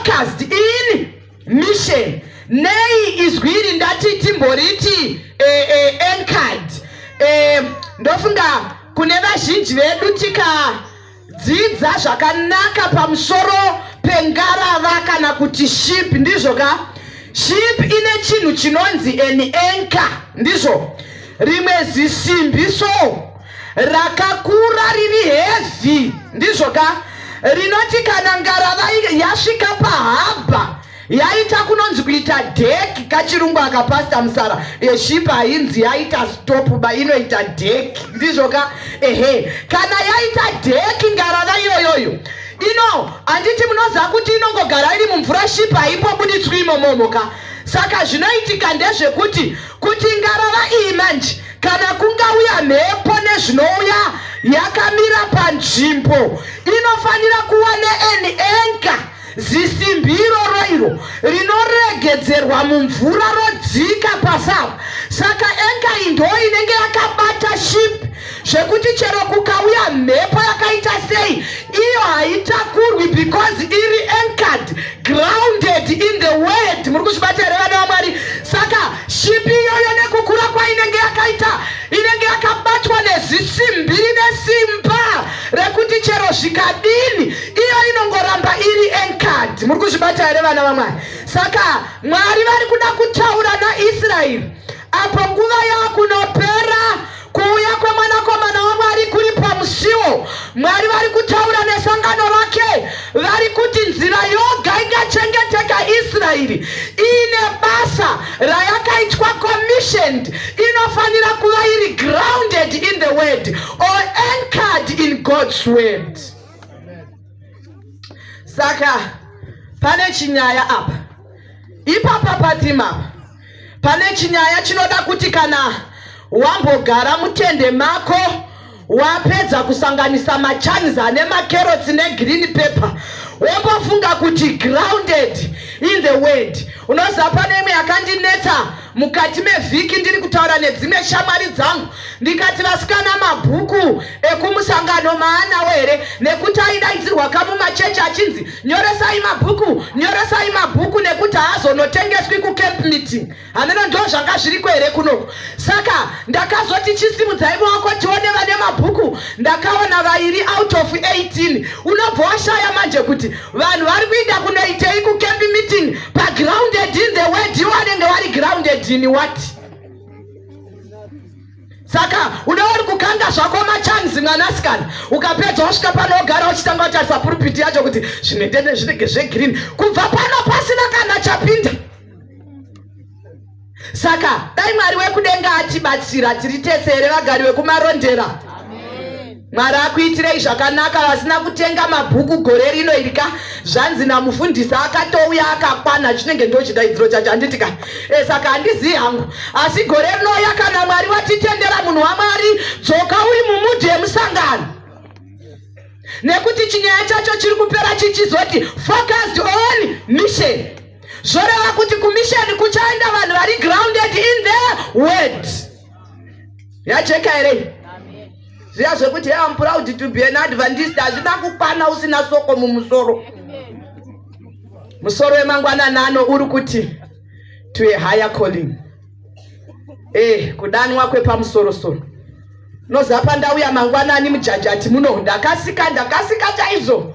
Focused in mission. Nei izwi iri ndati timboriti anchored? Ndofunga kune vazhinji vedu tikadzidza zvakanaka pamusoro pengarava kana kuti ship, ndizvo ka? Ship ine chinhu chinonzi an anchor, ndizvo? Rimwe zisimbi so rakakura, riri heavy, ndizvo ka? Rinoti kana ngarava yasvika paharbour, yaita kunonzi kuita dock, kachirungu aka, Pastor Musara. Yeship hainzi yaita stop ba, inoita dock, ndizvo ka? Ehe, kana yaita dock ngarava iyoyoyo ino, handiti munoziva kuti inongogara iri mumvura? Ship haimbobuditswi imomomo ka. Saka zvinoitika ndezvekuti kuti ngarava iyi manje, kana kungauya mhepo nezvinouya, yakamira panzvimbo, inofanira kuva nean anchor, zisimbi iroro iro rinoregedzerwa mumvura, rodzika pasapa. Saka anchor iyi ndo inenge yakabata ship, zvekuti chero kukauya mhepo yakaita sei, iyo haitakurwi because iri anchored, grounded in the word. Muri kuzvibata here, vana vaMwari? Saka ship iyoyo, nekukura kwainenge yakaita, inenge yakabatwa nezisimbi rine simba rekuti chero zvikadini, iyo inongoramba iri anchored. Muri kuzvibata here, vana vaMwari? Saka Mwari vari kuda kutaura naIsraeri apo nguva yakunopera, kuuya kwemwanakomana waMwari kuri pamusiwo. Mwari vari kutaura nesangano rake, vari kuti nzira yoga ingachengeteka Israeri iine basa rayakaitwa commissioned, inofanira kuva iri grounded in the word or anchored in God's word. Saka pane chinyaya apa, ipapa patima apa pane chinyaya chinoda kuti kana wambogara mutende mako, wapedza kusanganisa machanza nemacarrots negreen pepper, wombofunga kuti grounded in the word. Unoziva, pane imwe yakandinetsa mukati mevhiki, ndiri kutaura nedzimwe shamwari dzangu, ndikati, "Vasikana, mabhuku ekumusangano maanawo here?" Nekuti aidaidzirwa kamumachechi achinzi, "Nyoresai mabhuku, nyoresai mabhuku," nekuti haazonotengeswi kucamp meeting. Hameno ndo zvanga zviriko here kunoko. Saka ndakazoti, "Chisimudzai maoko tione vane mabhuku." Ndakaona vairi out of 18. Unobva washaya manje kuti vanhu vari kuenda kunoitei kucamp meeting pagrounded in the word. Iwo vanenge vari grounded in what? Saka unenge uri kukanga zvako machanzi, mwanasikana. Ukapedza wasvika panogara, uchitanga kutarisa pulpit yacho kuti zvimwe zvinenge zvegreen, kubva pano pasina kana chapinda. Saka dai Mwari wekudenga atibatsira. Tiri tese here, vagari vekuMarondera? Mwari akuitirei zvakanaka. Vasina kutenga mabhuku gore rino irika, zvanzi namufundisi akatouya akakwana, chinenge ndo chidaidziro chacho, handiti ka? Saka handizivi hangu, asi gore rinouya, kana Mwari watitendera, munhu waMwari, dzoka uri mumood yemusangano, nekuti chinyaya chacho chiri kupera chichizoti focused on mission. Zvoreva kuti kumission kuchaenda vanhu vari grounded in the word. Yajeka here? Zviya zvekuti "I'm proud to be an Adventist" hazvina kukwana usina soko mumusoro. Musoro wemangwananano uri kuti to a higher calling, kudanwa kwepamusorosoro. Noziva, pandauya mangwanani mujajati muno, ndakasika, ndakasika chaizvo.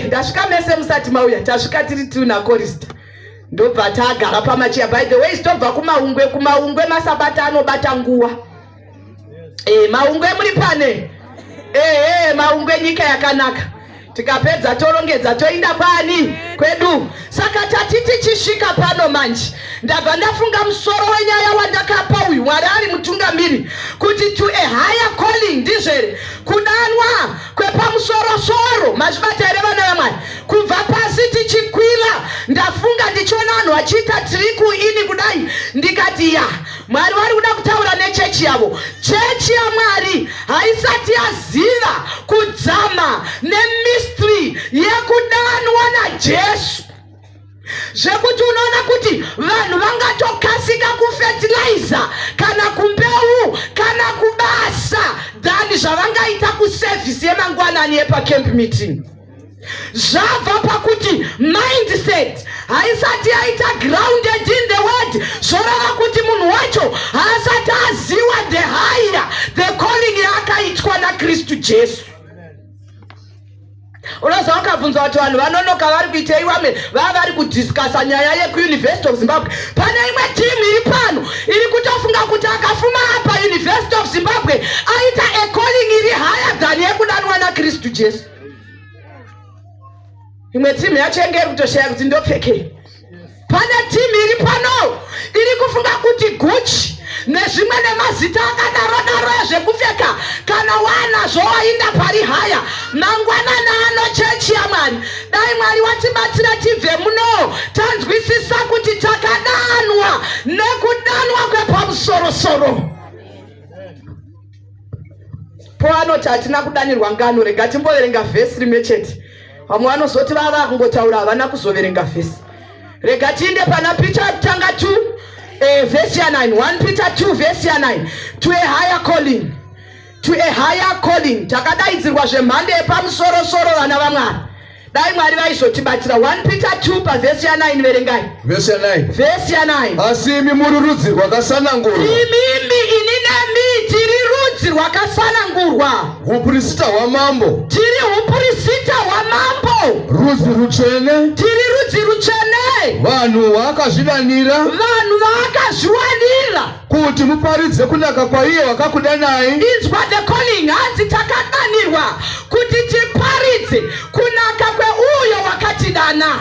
Ndasvika mese musati mauya. Tasvika tiri two nakorista, ndobva tagara pamacheya. By the way, tobva kuMaungwe. KuMaungwe masabata anobata nguva. Maungwe muri pane? Ehe, Maungwe nyika yakanaka. Tikapedza torongedza, toinda kwani kwedu. Saka tati tichisvika pano manje, ndabva ndafunga musoro wenyaya wandakapa uyu, Mwari ari mutungamiri, kuti to a higher calling, ndizvo here? Kudanwa kwepamusorosoro. Mazvibata here, vana vaMwari? Kubva pasi tichikwira. Ndafunga ndichiona vanhu vachiita trickle in kudai, ndikati, ya, Mwari vari kuda kutaura nechechi yavo. Chechi yaMwari haisati yaziva kudzama nemystery yekudanwa naJesu, zvekuti unoona kuti vanhu vangatokasika kufertilizer kana kumbeu kana kubasa than zvavangaita kuservice yemangwanani yepacamp meeting. Zvabva pakuti mindset. Jesu. Unoziva ukabvunzwa kuti vanhu vanonoka vari kuitei, vamwe vava vari kudhiskasa nyaya yekuUniversity of Zimbabwe. Pane imwe timu iri pano iri kutofunga kuti akafuma apa University of Zimbabwe aita a calling iri higher than yekudanwa naKristu Jesu. Imwe timu yacho yenge iri kutoshaya kuti ndopfekei. Pane timu iri pano iri kufunga kuti Gucci nezvimwe nemazita akadaro daro ezvekupfeka kana waanazvo wainda pari haya. Mangwanana ano, chechi yaMwari, dai Mwari watibatsira tibve muno tanzwisisa kuti takadanwa nekudanwa kwepamusorosoro. Po anoti hatina kudanirwa ngano. Rega timboverenga vhesi rimwe chete. Vamwe vanozoti vava kungotaura, havana kuzoverenga vhesi. Rega tiinde pana Peter tanga 2, vhesi ya9. 1 Peter 2 vhesi ya9. To a higher calling, to a higher calling. Takadaidzirwa zvemhando yepamusorosoro, vana vaMwari. Dai Mwari vaizotibatsira. 1 Peter 2 pavhesi ya9, verengai. Vhesi ya9. Vhesi ya9. Asi imi muri rudzi rwakasanangurwa, Imimi, ini nemi tiri rudzi rwakasanangurwa, upurisita hwamambo, tiri upurisita hwamambo, rudzi rutsvene, tiri rudzi rutsvene, vanhu vaakazvidanira, vanhu vaakazviwanira, kuti muparidze kunaka kwaiye wakakudanai Inzwa the calling. Hanzi takadanirwa kuti tiparidze kunaka kweuyo wakatidana,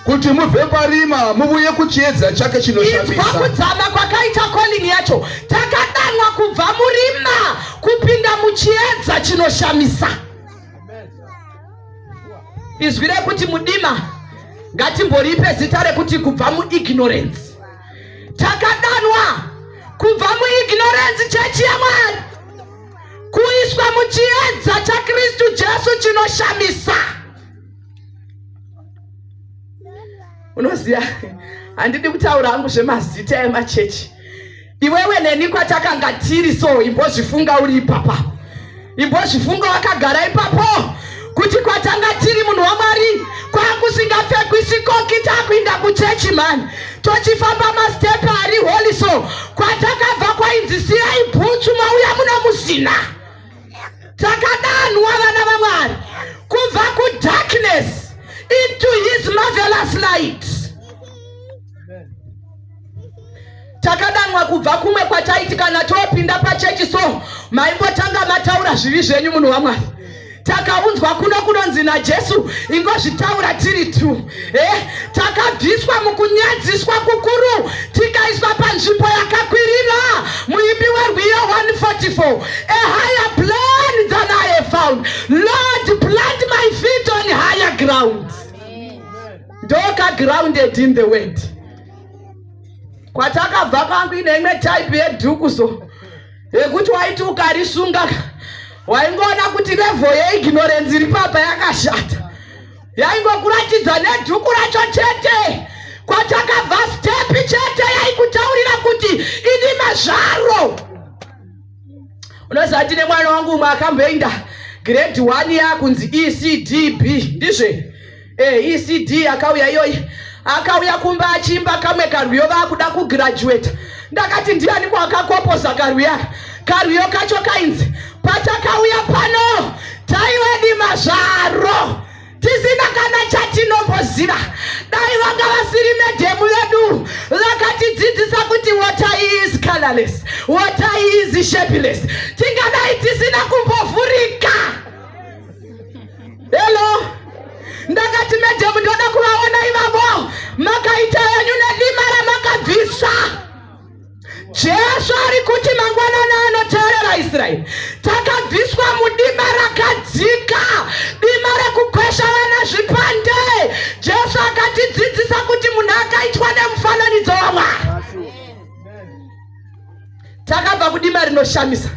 kuti mubve parima muvuye kuchiedza chake Inzwa chinoshamisa. kudzama kwakaita calling yacho. Takadanwa kubva murima kupinda muchiedza chinoshamisa. Izwi rekuti mudima ngatimboripe zita rekuti kubva muignorance. Takadanwa kubva muignorance, chechi yaMwari, kuiswa muchiedza chaKristu Jesu chinoshamisa. Unoziva, handidi kutaura hangu zvemazita emachechi. Iwewe neni kwatakanga tiri, so imbozvifunga uri ipapa, imbozvifunga wakagara ipapo kuti kwatanga tiri, munhu waMwari, kwakusingapfekwi sikoki, takuinda kuchechi mani, tochifamba masteps ari holy. So kwatakabva kwainzi siyai bhutsu, mauya muno musina. Takadanwa, vana vaMwari, kubva kudarkness into his marvelous light. Takadanwa kubva kumwe kwataiti kana topinda pachechi so maimbotanga mataura zvivi zvenyu, munhu waMwari. Takaunzwa kuno kunonzi naJesu, ingozvitaura tiri tu. Takabviswa mukunyadziswa kukuru, tikaiswa panzvimbo yakakwirira. Muimbi werwiyo 144, "A higher plan than I have found, Lord, plant my feet on higher ground." Ndoka grounded in the word. Kwatakabva kwangu ine imwe type yedhuku so yekuti waiti ukarisunga waingoona kuti level yeignorance iri papa yakashata, yaingokuratidza nedhuku racho chete. Kwatakabva step chete yaikutaurira kuti ini mazvaro. Unoziva, tine mwana wangu umwe akamboenda grade 1 yakunzi ECDB, ndizve ECD akauya iyoyi, akauya kumba achiimba kamwe karwiyo vaakuda kugraduata. Ndakati, "Ndiani kwakakopoza karwiyo aka?" Karwiyo kacho kainzi, "Patakauya pano taiwe dima zvaro, tisina kana chatinomboziva. Dai vanga vasiri madam vedu vakatidzidzisa kuti water is colorless, water is shapeless, tingadai tisina kumbovhurika." Hello, ndakati, "Madam, ndoda kuvaona ivavo. Makaita yenyu nedima ramakabvisa." Jesu ari kuti mangwanana anoteerera Israeri, takabviswa mudima rakadzika, dima rekukwesha vana zvipande. Jesu akatidzidzisa kuti munhu akaitwa nemufananidzo waMwari. Takabva kudima rinoshamisa,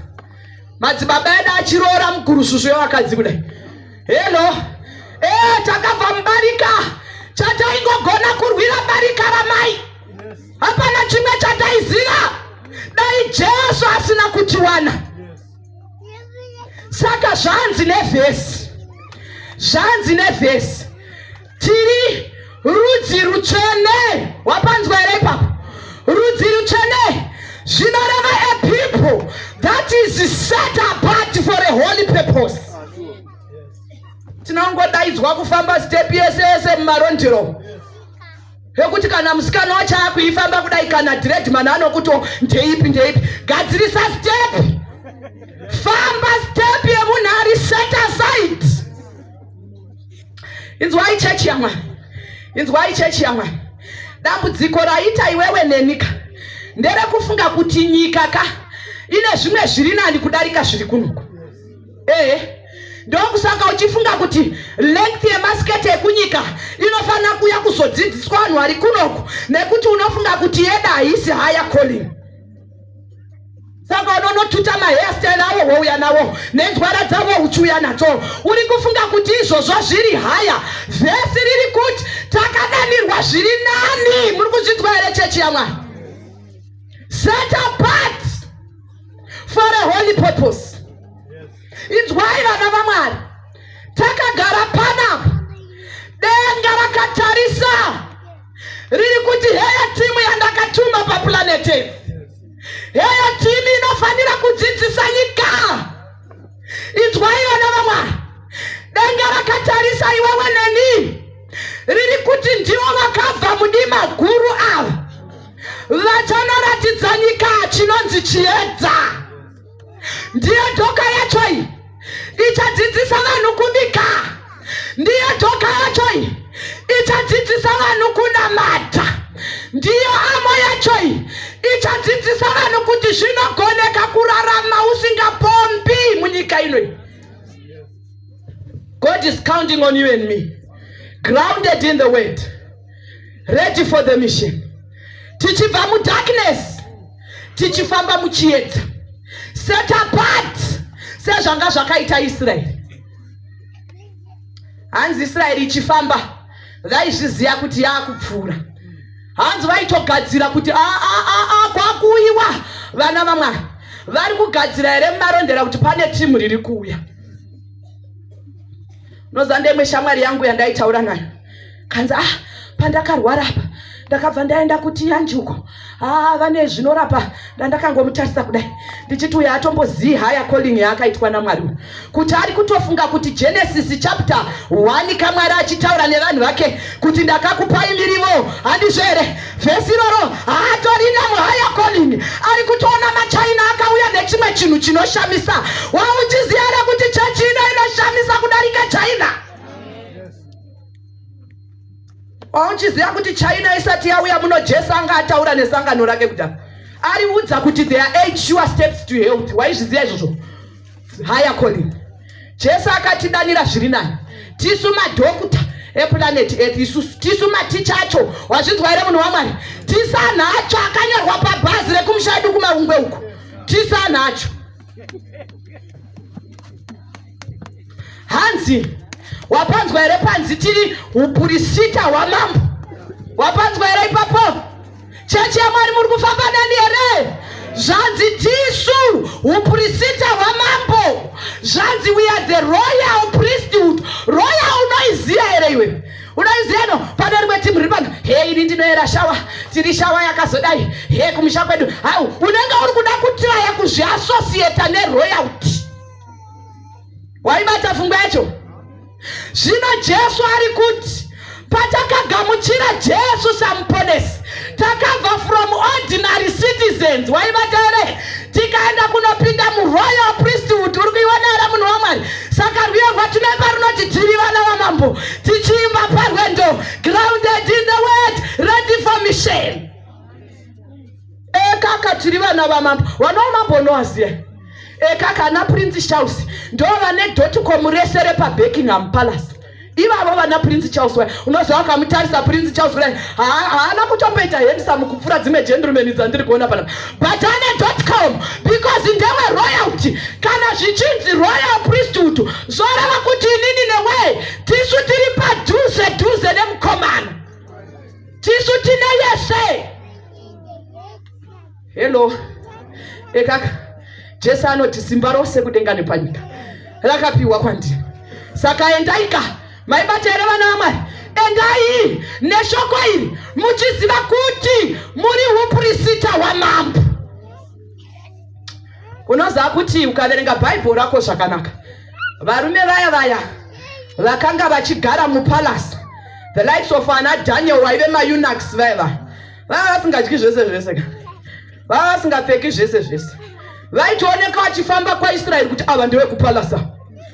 madzibaba edu achiroora mukurusvusvu yevakadzi kudai. Hello, takabva mubarika. Chataingogona kurwira barika ramai, hapana chimwe chataiziva dai Jesu asina kutiwana. Saka zvanzi nevhesi, zvanzi nevhesi, tiri rudzi rutsvene. Wapanzwa here ipapo? Rudzi rutsvene zvinoreva a people That is set apart for a holy purpose. Tinongodaidzwa kufamba step yese yese mumarondero yekuti kana musikana wacho akuifamba kudai kana dreadman anokuto ndeipi ndeipi, gadzirisa step, famba step yemunhu ari set aside. Inzwai chechi yaMwari, inzwai chechi yaMwari. Dambudziko raita iwewe nenika nderekufunga kuti nyika ka ine zvimwe zviri nani kudarika zviri kunoku. Ehe, ndokusaka uchifunga kuti length yemasiketi ekunyika inofanira kuuya kuzodzidziswa vanhu vari kunoku, nekuti unofunga kuti yeda haisi higher calling. Saka unonotuta mahairstyle avo wouya nawo, nenzwara dzavo uchiuya nadzo, uri kufunga kuti izvozvo zviri haya. Vhesi riri kuti takadanirwa zviri nani. Muri kuzvinzwa here, chechi yaMwari? Set apart for a holy purpose. Inzwai vana vaMwari, takagara panapa, denga rakatarisa riri kuti heya timu yandakatuma paplanet Earth, heya timu inofanira kudzidzisa nyika. Inzwai vana vamwari, denga rakatarisa iwewe neni riri kuti ndivo vakabva mudima guru ava vachanoratidza nyika chinonzi chiedza. Ndiyo dhoka yacho iyi ichadzidzisa vanhu kubika, ndiyo dhoka yacho iyi ichadzidzisa vanhu kunamata, ndiyo amo yacho iyi ichadzidzisa vanhu kuti zvinogoneka kurarama usingapombi munyika ino. God is counting on you and me, grounded in the word, ready for the mission, tichibva mudarkness tichifamba muchiedza, set apart sezvanga zvakaita Israeri. Hanzi Israeri ichifamba vaizviziva kuti yaakupfuura. Hanzi vaitogadzira kuti aa kwakuuyiwa. Vana vamwari vari kugadzira here mumarondera kuti pane timu riri kuuya? Unoziva, ndemwe shamwari yangu yandaitaura nayo, kanzi, "Ah, pandakarwara apa ndakabva ndaenda kuti yanjuko, ah, vane zvinorapa." Ndandakangomutarisa kudai ndichiti uyo atombozii higher calling yaakaitwa naMwari uyu, kuti ari kutofunga kuti Genesis chapter 1 kamwari achitaura nevanhu vake kuti ndakakupai mirivo, handizvo here? Vhesi iroro haatorina muhigher calling. Ari kutoona maChina akauya nechimwe chinhu chinoshamisa. Wauchiziva here kuti chechi ino inoshamisa kudarika China? Wauchiziva kuti China isati yauya muno, Jesu anga ataura nesangano rake kudhara, ariudza kuti there are eight sure steps to health? Waizviziva izvozvo? Higher calling. Jesu akatidanira zviri nani. Tisu madhokuta eplanet Earth, isusu tisu maticha acho. Wazvinzwa here, munhu waMwari? Tisu anhu acho akanyorwa pabhazi rekumusha edu kumaungwe uko. Tisu anhu acho. Hanzi wapanzwa here panzi tiri upurisita hwamambo? Wapanzwa here ipapo, chechi yaMwari? Muri kufamba nani here? Zvanzi tisu upurisita hwamambo. Zvanzi we are the royal priesthood. Royal unoiziva here iwe? Unoiziva no? Pane rimwe timu riri pano, he, ini ndinoyera shawa, tiri shawa yakazodai, he, kumusha kwedu. Hau unenge uri kuda kutiraya kuzviasociata neroyalty. Waibata pfungwa yacho? Zvino Jesu ari kuti patakagamuchira Jesu samuponesi, takabva from ordinary citizens, waibata here, tikaenda kunopinda muroyal priesthood. Uri kuiona here, munhu waMwari? Saka rwiyo rwatinoimba runoti tiri vana vamambo, tichiimba parwendo, grounded in the word, ready for mission. Ekaka, tiri vana vamambo. Vana vamambo unowaziva ekaka, ana Prince Charles ndo vane dotcom rese repaBuckingham Palace ivavo. Vana Prince Charles wa unoziva, wakamutarisa Prince Charles kudai, haana kutomboita handsome kupfuura dzimwe gentlemen dzandiri kuona panapa, but ane dotcom because ndewe royalty. Kana zvichinzi royal priesthood, zvoreva kuti inini newe tisu tiri padhuze dhuze nemukomana, tisu tine yese. Hello, ekaka, Jesu anoti simba rose kudenga nepanyika rakapiwa kwandiri. Saka endaika. Maibata here, vana vamwari? Endai neshoko iri muchiziva kuti muri upurisita hwamambo. Unoziva kuti ukaverenga Bhaibheri rako zvakanaka, varume vaya vaya vakanga vachigara mupalace, the likes of ana Daniel waive maeunuchs, vaya vaya vava vasingadyi zvese zvese ka, vava vasingapfeki zvese zvese, vaitooneka vachifamba kwaIsraeri kuti ava ndevekupalace.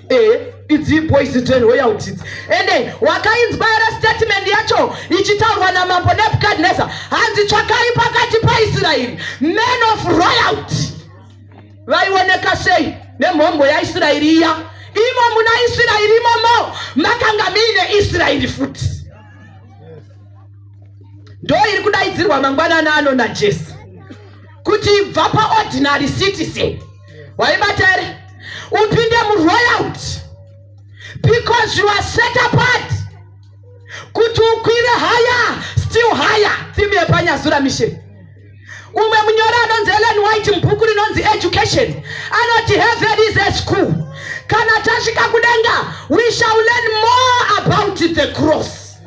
Ehe, idzi boys dzeroyalty idzi. Ende wakainzwa here statement yacho ichitaurwa namambo Nebukadnezar? Hanzi, "Tsvakai pakati paIsraeri men of royalty." Vaioneka sei nemhombo yaIsraeri iya? Imo muna Israeri imomo makanga muine Israeri futi. Ndo iri kudaidzirwa mangwanani ano naJesu kuti ibva paordinary citizen, waibata here, upinde muroyalty, because you are set apart kuti ukwire higher, still higher. Theme yepanyazura mission. Umwe munyori anonzi Ellen White, mubhuku rinonzi Education, anoti heaven is a school. Kana tasvika kudenga, we shall learn more about the cross.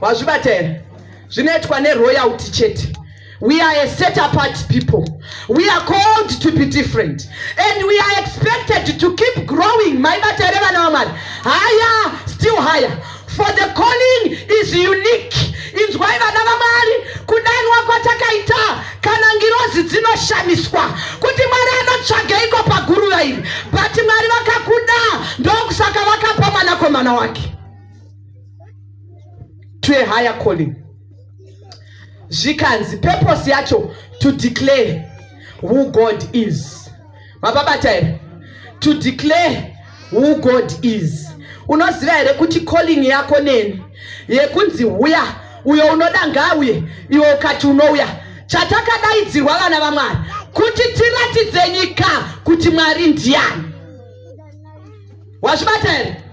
Wazvibata here? Zvinoitwa neroyalty chete. We are a set apart people. We are called to be different and we are expected to keep growing. Maibata here, vana vamwari? Higher, still higher, for the calling is unique. Inzwai, vana vamwari, kudanwa kwatakaita, kana ngirozi dzinoshamiswa kuti Mwari anotsvageiko paguruva iri. But Mwari vakakuda, ndokusaka vakapa mwanakomana wake. To a higher calling. Zvikanzi purpose yacho, to declare who God is. Mapabata here? To declare who God is. Unoziva here kuti calling yako neni yekunzi huya, uyo unoda ngauye, iwe ukati unouya, chatakadaidzirwa, vana vamwari, kuti tiratidze nyika kuti Mwari ndiani? Wazvibata here?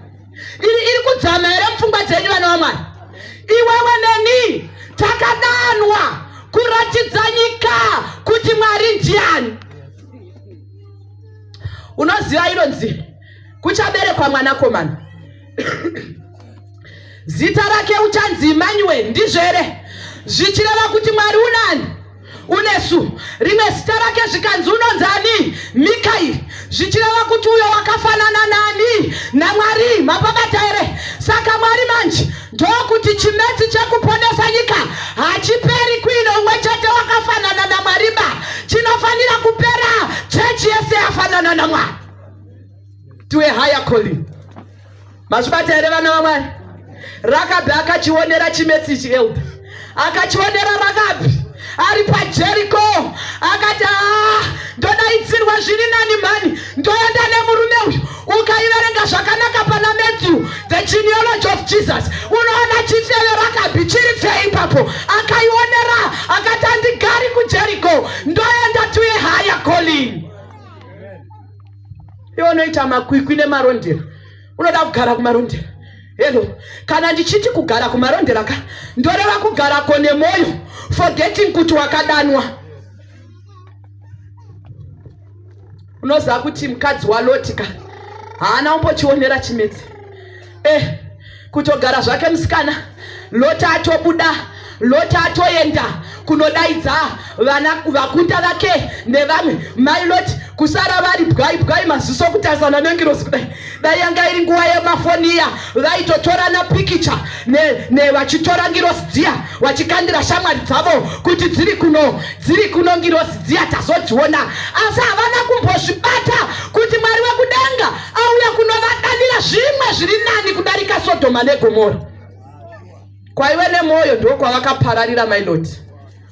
Iri kudzama here mupfungwa dzenyu, vana vamwari? Iwewe neni takadanwa kuratidza nyika kuti Mwari ndiani. Unoziva inonzi kuchaberekwa mwanakomana, zita rake uchanzi Emmanuel, ndizvo here? Zvichireva kuti Mwari unani? Unesu. Rimwe zita rake zvikanzi unonzi ani? Mikaeri, zvichireva kuti uyo wakafanana nani? NaMwari. Mapabata here? Saka Mwari manje ndokuti chimetsi chekuponesa nyika hachiperi kuine umwe chete wakafanana naMwari ba. Chinofanira kupera chechi yese yafanana naMwari. To a higher calling. Mazvibata here, vana vamwari? Rakabhi akachionera chimetsi ichi. Elder akachionera Rakabhi ari paJeriko, akati, "Aa, ndodaidzirwa zviri nani mhani, ndoenda nemurume uyu." Ukaiverenga zvakanaka pana Matthew, the genealogy of Jesus, unoona chifeve Rakabhi chiri pfe ipapo. Akaionera akati, "Handigari kuJeriko, ndoenda to a higher calling." Iwe unoita makwikwi nemarondera, unoda kugara kumarondera. Hello, kana ndichiti kugara kumarondera ka, ndoreva kugarako nemwoyo, forgetting kuti wakadanwa. Unoziva kuti mukadzi waLoti ka haana umbochionera chimetsi? Kutogara zvake musikana. Loti atobuda, Loti atoenda kunodaidza vana vakunda vake nevamwe. Mai Loti kusara vari bwai bwai maziso kutarisana nengirozi kudai. Dai yanga iri nguva yemafoni iya, vaitotorana pikicha vachitora ngirozi dziya, vachikandira shamwari dzavo kuti dziri kuno, dziri kuno ngirozi dziya, tazodziona. Asi havana kumbozvibata kuti Mwari wekudenga auya kunovadanira zvimwe zviri nani kudarika Sodhoma neGomora. Kwaive nemwoyo ndokwavakapararira. Mailoti,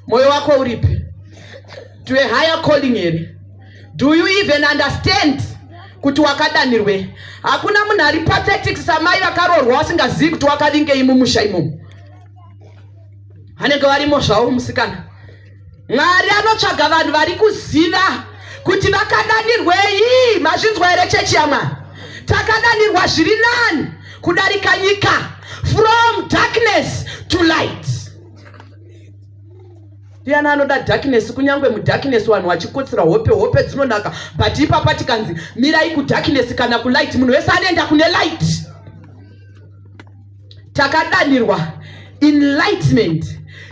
mwoyo wako uripi? To a higher calling here? Do you even understand kuti wakadanirwe? Hakuna munhu ari pathetic samai vakaroorwa vasingazivi kuti wakavingei mumusha imomo. Vanenge varimo zvavo musikana. Mwari anotsvaga vanhu vari kuziva kuti vakadanirwei. Mazvinzwa here, chechi yaMwari? Takadanirwa zviri nani kudarika nyika, from darkness to light. Ndiani anoda darkness? Kunyange mudarkness vanhu vachikotsera hope, hope dzinonaka, but ipapa tikanzi mirai kudarkness kana kulight, munhu wese anoenda kune light. Takadanirwa enlightenment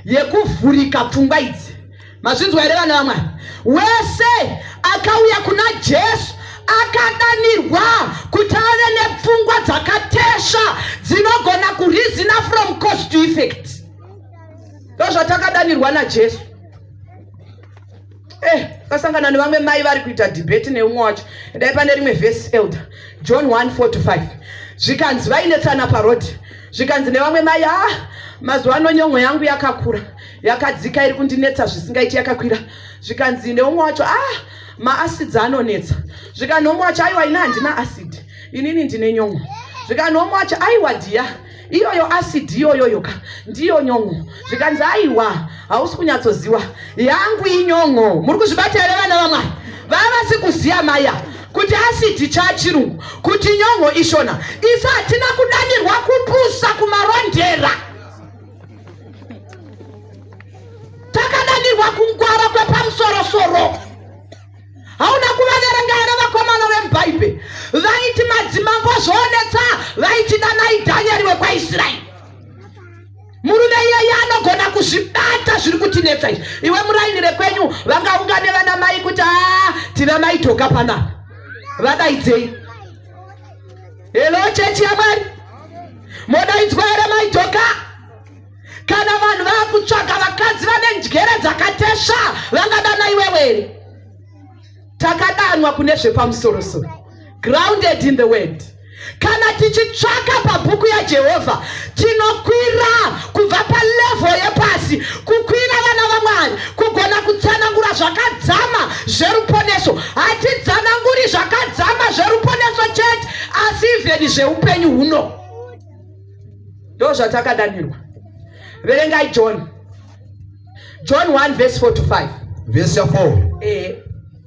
yekuvhurika pfungwa idzi. Mazvinzwa here, vana vamwari? Wese akauya kuna Jesu akadanirwa kuti ave nepfungwa dzakatesva dzinogona kurizina from cause to effect. Ndozvatakadanirwa naJesu. Eh, kasangana nevamwe mai vari kuita debate neumwe wacho. Endai pane rimwe verse elder. John 1 4 to 5. Zvikanzi vainetsana paroad. Zvikanzi nevamwe mai ah mazuva ano nyongo yangu yakakura. Yakadzika iri kundinetsa zvisingaiti yakakwira. Zvikanzi neumwe wacho ah maacids anonetsa. Zvikanzi neumwe wacho aiwa ini handina acid. Inini ndine nyongo. Zvikanzi neumwe wacho aiwa dhiya iyoyo acid iyoyoyoka ndiyo nyon'o zvikanzi aiwa hausi kunyatsoziwa yangu inyon'o muri kuzvibata here vana vamwari vava vasi kuziva maya kuti acid chachirungu kuti nyon'o ishona isu hatina kudanirwa kupusa kumarondera takadanirwa kungwara kwepamusorosoro Hauna kuvaverenga here vakomana vemuBhaibheri vaiti madzimambo zvoonetsa vaiti danai Dhanieri wekwaIsraeri. Murume iyeye anogona kuzvibata zviri kutinetsa izvi. Iwe muraini rekwenyu vangaungane vana mai kuti aa tina mai Dhoka panapa. Vadaidzei. Hello chechi yaMwari. Modaidzwa here mai Dhoka? Kana vanhu vakutsvaga vakadzi vane njere dzakatesva vangadana iwewe here? Takadanwa kune zvepamusorosoro, grounded in the word. Kana tichitsvaka pabhuku yaJehovha, tinokwira kubva palevhel yepasi kukwira vana vaMwari, kugona kutsanangura zvakadzama zveruponeso. Hatitsananguri zvakadzama zveruponeso chete, asi ivheni zveupenyu huno. Ndozvatakadanirwa. Verengai John. John 1 verse 4 to 5. Verse 4. Eh.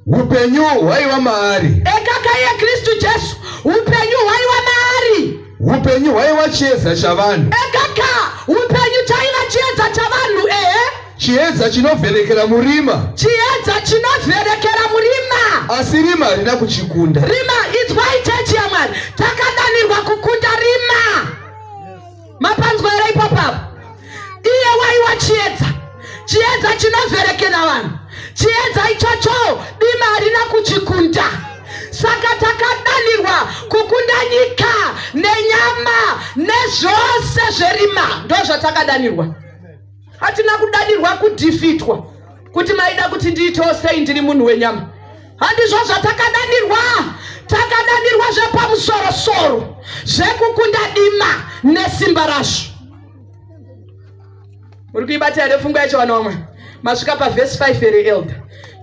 Upenyu hwaiva maari. Ekaka iye Kristu Jesu, upenyu hwaiva maari. Upenyu hwaiva chiedza chavanhu. Ekaka, upenyu chaiva chiedza chavanhu, ehe. Chiedza chinovhenekera murima. Chiedza chinovhenekera murima. Asi rima harina kuchikunda. Rima, inzwai chechi yaMwari. Takadanirwa kukunda rima. Mapanzwa here ipapapo? Iye waiwa chiedza. Chiedza chinovhenekera vanhu. Chiedza ichocho dima harina kuchikunda. Saka takadanirwa kukunda nyika nenyama nezvose zverima. Ndozvatakadanirwa. Hatina kudanirwa kudhifitwa kuti maida kuti ndiitewo sei ndiri munhu wenyama. Handizvo zvatakadanirwa. Takadanirwa zvepamusorosoro zvekukunda dima nesimba razvo. Muri kuibata here pfungwa yacho vana vamwe? Masvika pavhesi 5 here elder?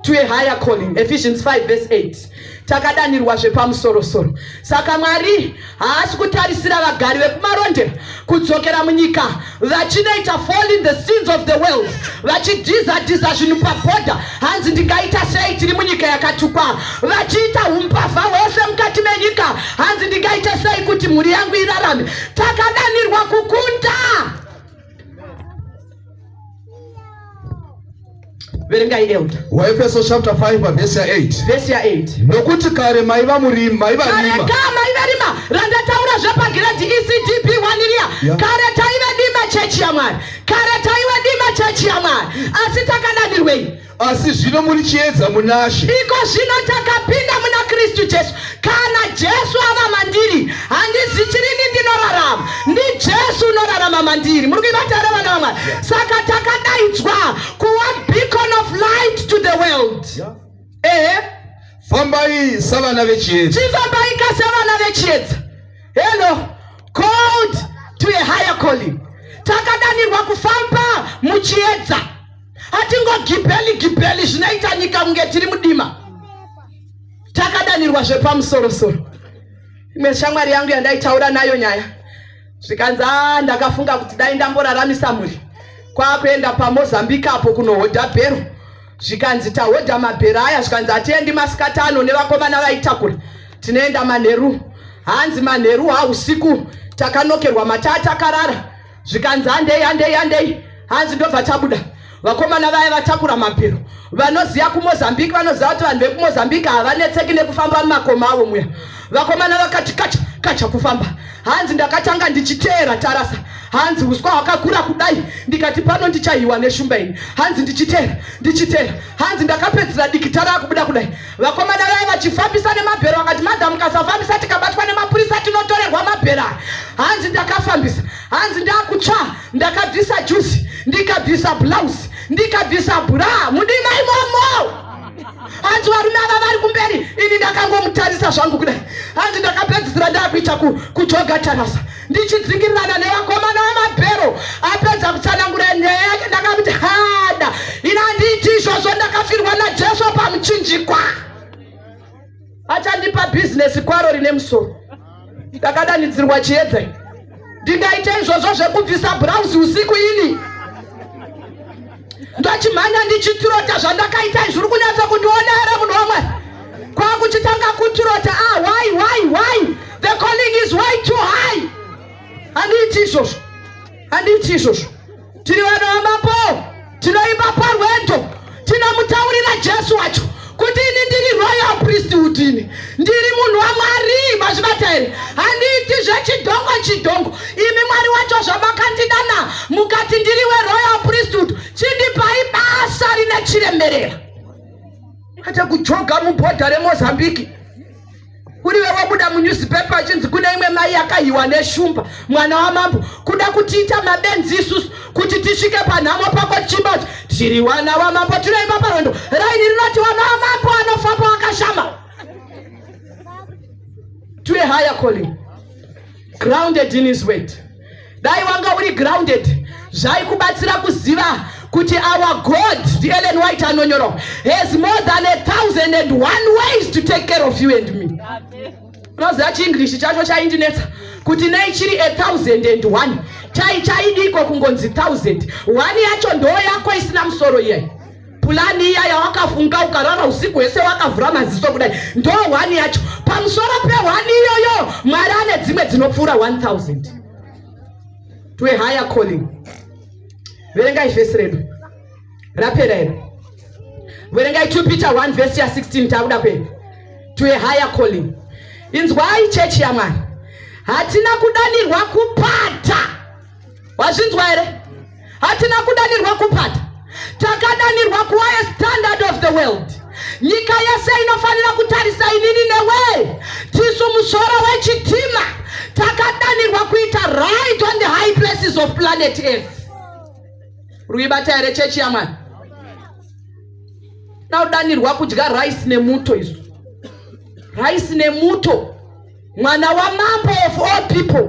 To a higher calling, Ephesians 5 verse 8. Takadanirwa zvepamusorosoro. Saka Mwari haasi kutarisira vagari vekumarondera kudzokera munyika vachinoita fall in the sins of the world, vachidhiza dhiza zvinhu pabhodha, hanzi ndingaita sei tiri munyika yakatukwa, vachiita umbavha hwese mukati menyika, hanzi ndingaita sei kuti mhuri yangu irarame. Takadanirwa kukunda. Verengai elder. Waefeso chapter 5 pavhesi ya 8. Vhesi ya 8. Nokuti kare maiva murima, maiva Kare rima. ka maiva rima randataura zvepagiredhi ECDP 1 riya. Yeah. Kare taiva dima chechi yaMwari. Kare taiva dima chechi yaMwari. Asi takadanirwei? Asi zvino muri chiedza munaShe. Iko zvino takapinda muna Kristu Jesu. Kana Jesu ava mandiri, handizichirini ndinorarama, ndiJesu unorarama mandiri. Muri kuibata here vana vaMwari? Saka takadaidzwa kuva beacon of light to the world. Ehe. Fambai savana vechiedza. Chifambai ka savana vechiedza. Hello. Called to a higher calling. Takadanirwa kufamba muchiedza. Hatingogibheli gibheli zvinoita nyika kunge tiri mudima. Takadanirwa zvepamusorosoro. Imwe shamwari yangu yandaitaura nayo nyaya, zvikanzi a ndakafunga kuti dai ndamboraramisa mhuri kwakuenda paMozambique apo kunohodha bhero. Zvikanzi tahodha mabhero aya, zvikanzi hatiendi masikati ano nevakomana vaitakura, tinoenda manheru. Hanzi manheru hausiku takanokerwa mataa takarara. Zvikanzi handei handei handei, hanzi ndobva tabuda. Vakomana vaya vatakura mabhero vanoziva kuMozambique, vanoziva kuti vanhu vekuMozambique havanetseki nekufamba mumakomo avo muya. Vakomana vakati kacha kacha kufamba. Hanzi ndakatanga ndichiteera tarasa. Hanzi uswa hwakakura kudai, ndikati pano ndichahiwa neshumba ini. Hanzi ndichiteera, ndichiteera, hanzi ndakapedzisira dikita raakubuda kudai. Vakomana vaya vachifambisa nemabhero vakati, madam, mukasafambisa tikabatwa nemapurisa tinotorerwa mabhero aya. Hanzi ndakafambisa, hanzi ndakutsva, ndakabvisa juzi, ndikabvisa blouse, ndikabvisa bra mudima imomo. Hanzi varume ava vari kumberi, ini ndakangomutarisa zvangu kudai. Hanzi ndakapedzisira ndakuita kujoga tarasa, ndichidzingirirana nevakomana vamabhero. Apedza kutsanangura nyaya yake, ndakamuti, hada, ina handiiti izvozvo, ndakafirwa naJesu pamuchinjikwa, achandipa bhizinesi kwaro rine musoro. Ndakadanidzirwa chiedza, ndingaite izvozvo zvekubvisa bhurauzi usiku ini ndochimhanya ndichitirota zvandakaita izvi? Uri kunyatsa kundiona here, munhu wamwari? Kwakuchitanga kutirota. Ah, why, why, why? The calling is way too high. Handiiti izvozvo, handiiti izvozvo. Tiri vana vamambo, tinoimba parwendo, tinomutaurira Jesu wacho kuti ini ndiri royal priesthood, ini ndiri munhu waMwari. Mazvibata here? Handiiti zvechidhongo chidhongo. Imi Mwari wacho, zvamakandidana mukati ndiri weroyal priesthood, chindipai basa rine chiremerera, kwete kujoga mubhodha reMozambiki. Uriwe wabuda munewspaper achinzi kune imwe mai yakahiwa neshumba, mwana wamambo. Kuda kutiita mabenzi isusu kuti tisvike panhamo pako tichimba kuti tiri wana wamambo, tinoimba parwendo. Raini rinoti wana wamambo anofamba wakashama. To a higher calling, grounded in his word. Dai wanga uri grounded, zvaikubatsira kuziva kuti our God, ndiEllen White anonyorwa, has more than 1001 ways to take care of you and me. Unoziva chiEnglish chacho chaindinetsa kuti nei chiri 1001. Chai chaidiko kungonzi thousand one yacho ndo yako isina musoro iyai. Purani iya yawakafunga ukarara usiku hwese wakavhura maziso kudai, ndo one yacho. Pamusoro peone iyoyo, Mwari ane dzimwe dzinopfuura 1000. To a higher calling. Verengai vhesi redu, rapera here? Verengai 2 Peter 1 vhesi ya16, takuda kuenda. To a higher calling. Inzwai, chechi yaMwari, hatina kudanirwa kupata. Wazvinzwa here? Hatina kudanirwa kupata, takadanirwa kuva a standard of the world. Nyika yese inofanira kutarisa inini newe. Tisu musoro wechitima. Takadanirwa kuita right on the high places of planet Earth. Ruibata here, chechi yaMwari? Naudanirwa kudya rice nemuto isu, rice nemuto, mwana wamambo of all people.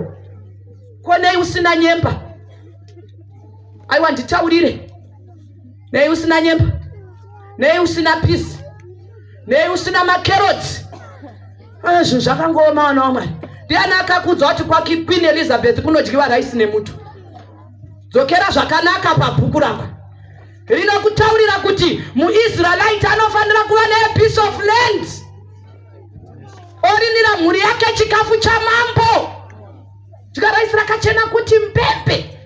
Ko nei usina nyemba? Aiwa, nditaurire, nei usina nyemba? Nei usina peas? Nei usina macarrots? Zvinhu zvakangooma, vana wamwari. Ndiani akakuudza kuti kwaQueen Elizabeth kunodyiwa raisi nemuto? Dzokera zvakanaka pabhuku rako, rinokutaurira kuti muIsraelite anofanira kuva nepiece of land, orimira mhuri yake chikafu chamambo. Dya raisi rakachena kuti mbembe.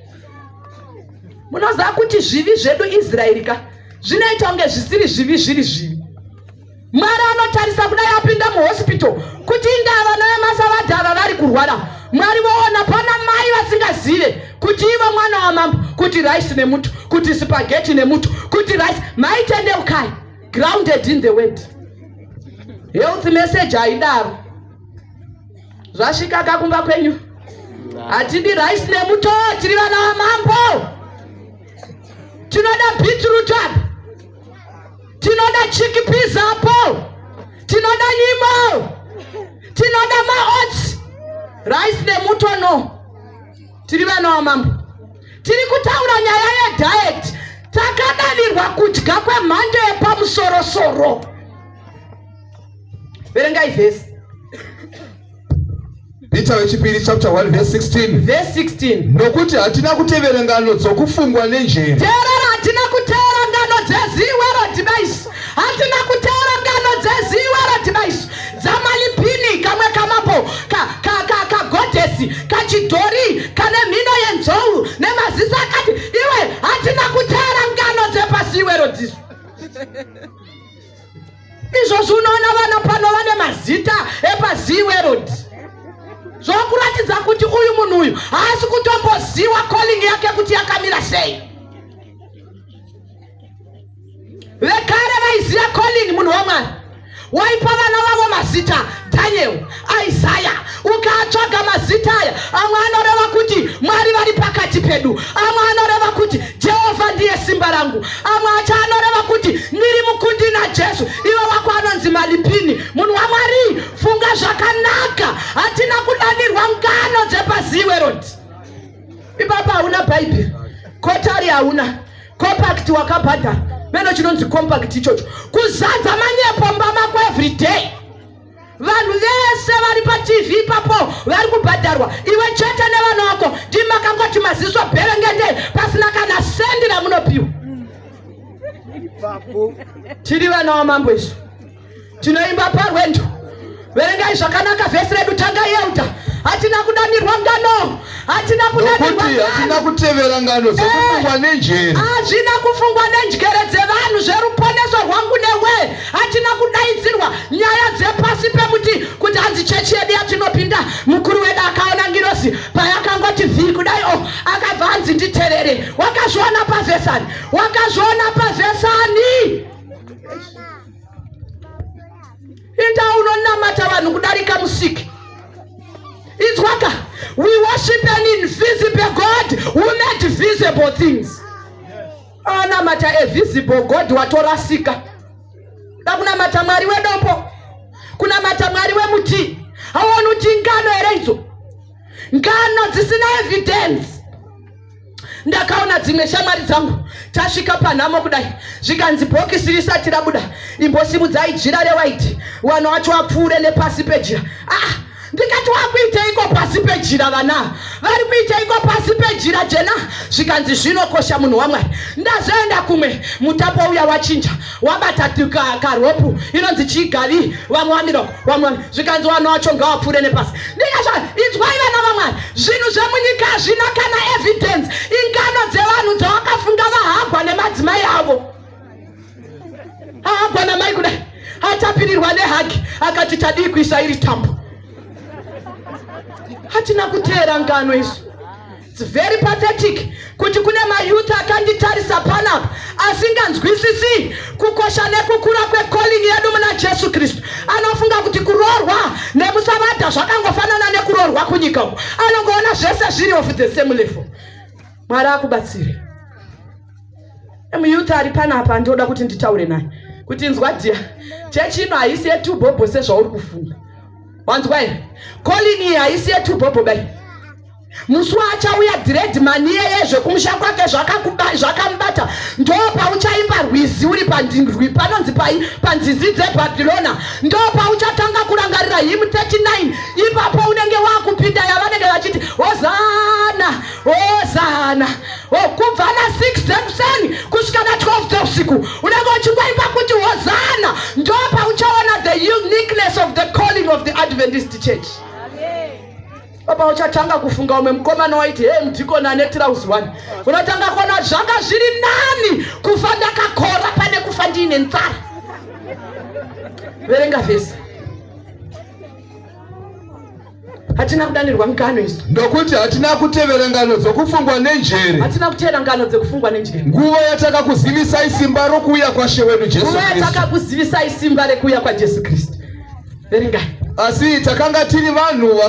Munoziva kuti zvivi zvedu, Israeri ka, zvinoita kunge zvisiri zvivi, zviri zvivi. Mwari anotarisa kudai apinda muhospital kuti indava vana vemasavadha ava vari kurwara. Mwari voona pana mai vasingazive kuti ivo mwana wamambo, kuti rice nemuto, kuti spaghetti nemuto, kuti rice. Maitendeukai. Grounded in the word. Health message haidaro. Zvasvika kakumba kwenyu? Hatidi rice nemuto, tiri vana vamambo. Tinoda beetroot apa, tinoda chickpeas apo, tinoda nyimo, tinoda maoats. Rice nemuto no. Tiri vana vamambo. Tiri kutaura nyaya yediet. Takadanirwa kudya kwemhando yepamusorosoro. Verengai vhesi. Peter wechipiri chapter 1 verse 16. Verse 16. Nokuti hatina kutevera ngano dzokufungwa nenjere. Teerera, hatina kuteera ngano dzeziwero device, hatina kuteera ngano dzeziwero device dzamalipini, kamwe kamapo kagodhesi kachidhori kane mhino yenzou nemaziso akati iwe. Hatina kuteera ngano dzepasiwero dzisu izvozvi. Unoona vana pano vane mazita epaziwerod, zvokuratidza kuti uyu munhu uyu haasi kutomboziwa. sei. Vekare vaiziva calling munhu waMwari waipa vana vavo mazita Daniel, Isaya. Ukaatsvaga mazita aya, amwe anoreva kuti Mwari vari pakati pedu, amwe anoreva kuti Jehovha ndiye simba rangu, amwe acho anoreva kuti ndiri mukundi naJesu. Iwe wako anonzi Malipini. Munhu waMwari, funga zvakanaka. Hatina kudanirwa ngano dzepaziwe road. Ipapa hauna Bhaibheri, kotari hauna compact wakabhadhara meno chinonzi compact ichocho kuzadza manyepo mba mako everyday vanhu vese vari patv ipapo vari kubhadharwa iwe chete nevana vako ndimakangoti maziso bherengende pasina kana sendi ramunopiwa tiri vana vamambo isu Tinoimba parwendo. Verengai zvakanaka vhesi redu tangai elder. Hatina kudanirwa ngano. Hatina kudanirwa Nokuti hatina ngano. kutevera ngano dzokufungwa Eh. nenjere. Hazvina kufungwa nenjere dzevanhu zveruponeso rwangu newe. Hatina kudaidzirwa nyaya dzepasi pemuti kuti hanzi chechi yedu yatinopinda mukuru wedu akaona ngirozi payakangoti vhii kudai o akabva hanzi nditerere. Wakazviona pavhesani? Wakazviona pavhesani? Inda unonamata vanhu kudarika musiki. Inzwaka, we worship an invisible God who made visible things. Anamata a visible God watorasika. Da kunamata Mwari wedombo, kunamata Mwari wemuti. Hauoni kuti ngano here idzo? Ngano dzisina evidence. Ndakaona dzimwe shamwari dzangu tasvika panhamo kudai zvikanzi bhokisi risati rabuda imbosimudzai jira rewaiti vanhu vacho vapfuure nepasi pejira. Ah, ndikati wakuiteiko pasi pejira vana vari kuiteiko pasi pejira jena zvikanzi zvinokosha munhu wamwari ndazoenda kumwe mutapo uya wachinja wabata karopu inonzi chigavi vamwe vamiroko vamwe zvikanzi vana wacho ngawapfuure nepasi ndikazva inzwai vana vamwari zvinhu zvemunyika hazvina kana evidence ingano dzevanhu dzawakafunga vahagwa nemadzimai avo ahagwa namai kudai atapirirwa nehagi akati tadii kuisa iri tambo hatina kuteera ngano isu It's very pathetic kuti kune mayouth akanditarisa panapa asinganzwisisi kukosha nekukura kwecalling yedu muna Jesu Kristu. Anofunga kuti kuroorwa nemusavadha zvakangofanana nekuroorwa kunyika uko. Anongoona zvese zviri of the same level. Mwari akubatsire. Muyouth ari panapa ndinoda kuti nditaure naye kuti inzwa dhiya chechi ino haisi yetubhobho sezvauri kufunga. Wanzwa here? Calling iyi haisi yetubhobho bai. Musi waachauya dread man iyeye zvekumusha kwake zvakamubata ndo pauchaimba rwizi uri pandrwi panonzi pai panzizi dzebhabhirona ndo pauchatanga kurangarira him 39 ipapo unenge wakupinda yavanenge vachiti hozana hozana oh, kubva na 6 dzekuseni kusvika na 12 dzeusiku unenge uchingoimba kuti hozana ndo pauchaona the uniqueness of the calling of the Adventist church. Amen. Papa uchatanga kufunga umwe mukomana waiti hey mudhikoni ane tirauzi wani unotanga kuona zvanga zviri nani kufa ndakakora pane kufa ndiine nzara. Verenga vhesi. Hatina kudanirwa ngano isu. Nokuti hatina kutevera ngano dzokufungwa nenjere. Hatina kutevera ngano dzekufungwa nenjere. Nguva yatakakuzivisai simba rokuuya kwaShe wedu Jesu Nguva Kristu. yatakakuzivisai simba rekuuya kwaJesu Kristu. Verengai. Asi takanga tiri vanhu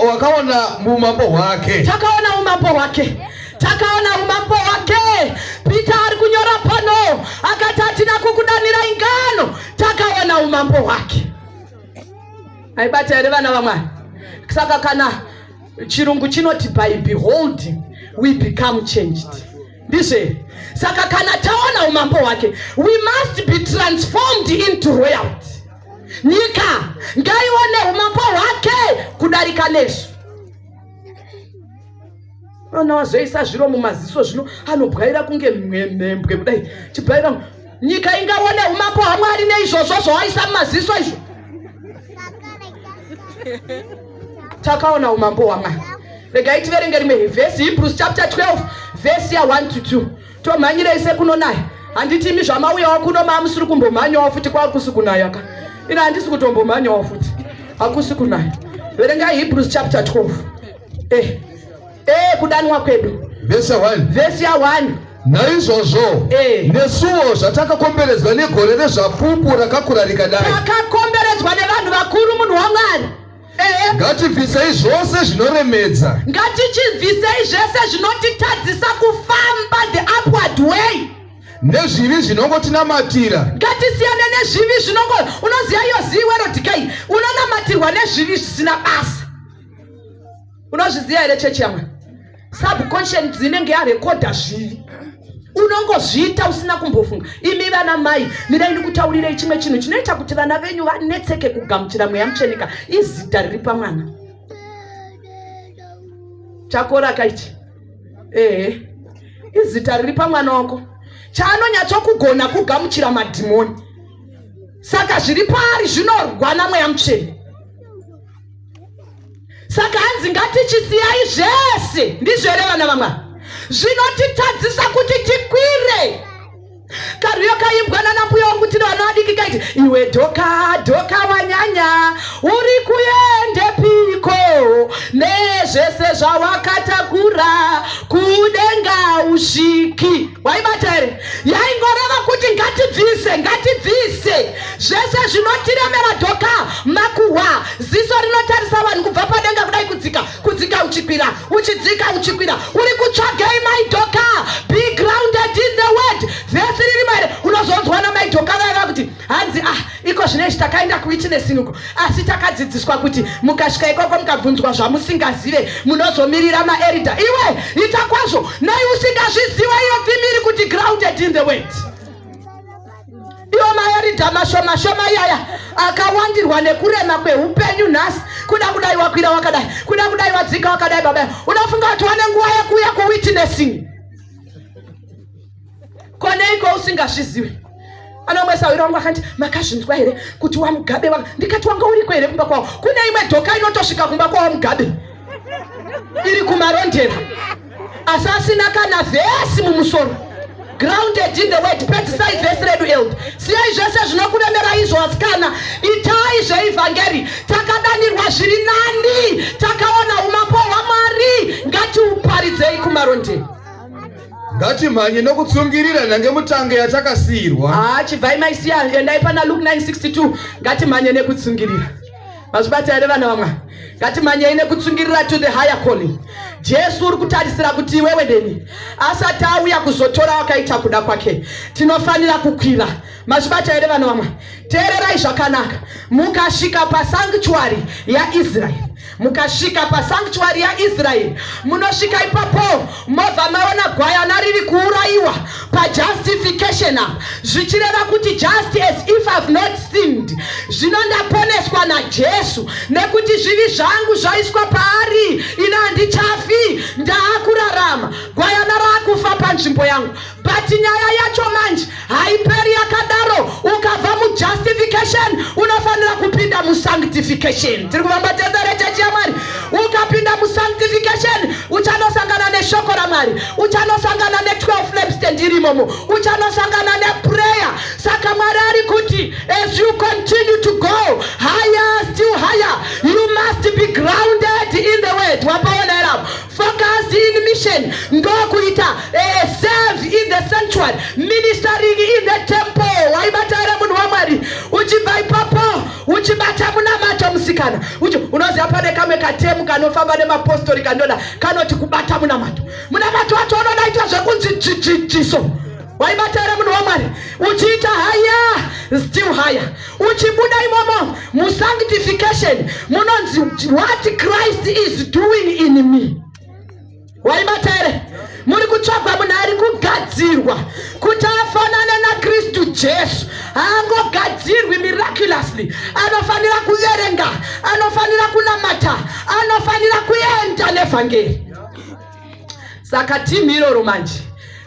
wakaona umambo hwake. Takaona umambo hwake. Takaona umambo hwake. Peter ari kunyora pano akati hatina kukudanirai ngano, takaona umambo hwake. Aibata here vana vaMwari? Saka kana chirungu chinoti by beholding we become changed. Ndizvo here? Saka kana taona umambo hwake we must be transformed into royalty. Nyika ngaione umambo hwake kudarika nesu. Ona wazoisa zviro mumaziso zvino anobwaira kunge mhembwe kudai chibwaira. Nyika ingaone umambo hwaMwari neizvozvo zvawaisa mumaziso izvo. Takaona umambo hwaMwari. Regai tiverenge rimwe vhesi, Hebrews chapter 12 vhesi ya 1 to 2. Tomhanyirei sekunonaya? Handiti imi zvamauyawo kuno maamusiri kumbomhanyawo futi kwakusi kunaya ka? Ina handisi kutombomhanyawo futi. Hakusi kunaya. Verengai Hebrews chapter 12. Kudanwa kwedu. Vhesi ya1. Vhesi ya1. Naizvozvo Eh. nesuwo zvatakakomberedzwa negore rezvapupu rakakura rikadai, Takakomberedzwa nevanhu vakuru, munhu waMwari. Ehe. Ngatibvisei zvose zvinoremedza Ngatichibvisei zvese zvinotitadzisa kufamba the upward way nezvivi zvinongotinamatira. Ngatisiyane nezvivi zvinongo, unoziva iyo ziiwe rodikai, unonamatirwa nezvivi zvisina basa. Unozviziva here, chechi yamwe subconscious inenge yarekodha zvivi, unongozviita usina kumbofunga. Imi vana mai, mirai ndikutaurirei chimwe chinhu chinoita kuti vana venyu vanetseke kugamuchira Mweya Mutsvenika. Izita riri pamwana. Chakora kaiti ehe, izita riri pamwana wako chaanonyatsokugona kugamuchira madhimoni. Saka zviri paari zvinorwa naMweya Mutsvene. Saka hanzi ngatichisiyai zvese, ndizvo here, vana vamwari, zvinotitadzisa kuti tikwire? Karwiyo kaimbwa nanambuya wangu tiri vana vadiki kaiti, "Iwe dhoka, dhoka, wanyanya, uri kuendepiko nezvese zvawakatakura? Kudenga usviki." Waibata here? Yaingoreva kuti ngatibvise, ngatibvise zvese zvinotiremera. Dhoka makuhwa, ziso rinotarisa vanhu kubva padenga kudai, kudzika, kudzika, uchikwira, uchidzika, uchikwira. Uri kutsvagei, maidhoka? Be grounded in the word. Vhesi ririmo here? Unozonzwa namaidhoka vaiva kuti hanzi, "Ah, iko zvinezvi takaenda kuwitnessing uko, asi takadzidziswa kuti mukasvika ikoko mukabvunzwa zvamusingazive, munozomirira maelders." Iwe ita kwazvo, nei usingazviziva? Iyo theme iri kuti grounded in the word. Iwo maelders mashoma shoma iyaya akawandirwa nekurema kweupenyu nhasi. Kuda kudai wakwira wakadai, kuda kudai wadzika wakadai. Baba, unofunga kuti wane nguva yekuuya kuwitnessing? Koneiko usingazvizivi? Anomwe sawiro wangu akati, "Makazvinzwa here kuti waMugabe wanga?" Ndikati, "Wanga uriko here kumba kwavo?" Kune imwe dhoka inotosvika kumba kwawaMugabe iri kuMarondera, asi asina kana vhesi mumusoro. Grounded in the word. Pedzisai vhesi redu, elder. Siyai zvese zvinokuremera izvo. Asikana, itai zveivhangeri. Takadanirwa zviri nani, takaona umambo hwaMwari, ngatiuparidzei kuMarondera. Ngatimhanye nokutsungirira nhange mutange yatakasiyirwa. Haa, chibvai maisiya, endai pana Luke 962. Ngatimhanye nekutsungirira. Mazvibata here, vana vamwari? Ngatimhanyei nekutsungirira to the higher calling. Jesu uri kutarisira kuti iwewe neni asati auya kuzotora wakaita kuda kwake, tinofanira kukwira. Mazvibata here, vana vamwari? Teererai zvakanaka. Mukasvika pasanctuary yaIsraeri, mukasvika pasanctuary yaIsraeri, munosvika ipapo mobva maona gwayana riri kuurayiwa pajustification apa, zvichireva kuti just as if I've not sinned, zvino ndaponeswa naJesu nekuti zvivi zvangu zvaiswa paari. Ina handichafi, ndaakurarama. Gwayana raakufa panzvimbo yangu. But nyaya yacho manje haiperi yakadaro. Ukabva mujustification unofanira kupinda musanctification. Tiri kufamba tese rechechi yaMwari? Ukapinda musanctification uchanosangana neshoko raMwari, uchanosangana ne12 lampstand irimomo, uchanosangana neprayer. Saka Mwari ari kuti as you continue to go higher, still higher, you must be grounded in the word. Wapaona here apo? Focus in mission, ndokuita serve in the sanctuary, ministering in the temple. Waibata here, munhu waMwari? Uchibva ipapo uchibata munamato, musikana. Unoziva pane kamwe katemu kanofamba nemapostori kandoda kanoti kubata munamato. Munamato wacho unodaitwa zvekunzi jijijiso. Waibata here, munhu waMwari? Uchiita higher, still higher, uchibuda imomo musanctification munonzi what Christ is doing in me. Waibata here? Muri kutsvagwa munhu ari kugadzirwa kuti afanane naKristu Jesu. Haangogadzirwi miraculously. Anofanira kuverenga, anofanira kunamata, anofanira kuenda nevhangeri. Saka timu iroro manje